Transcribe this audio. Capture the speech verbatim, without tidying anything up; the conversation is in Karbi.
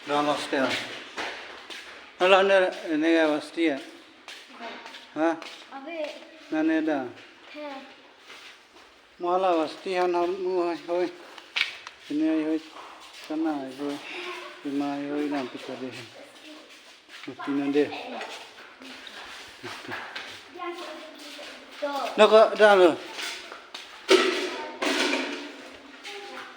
Down hostel. Hala ne ne ga basti ya. Ha? Abe. Nane da. He. Mo hala basti han ham mo hoi hoi. Sini hoi hoi. Sana hoi hoi. Ima hoi hoi nam pita de. Mati nande. Noko da lo.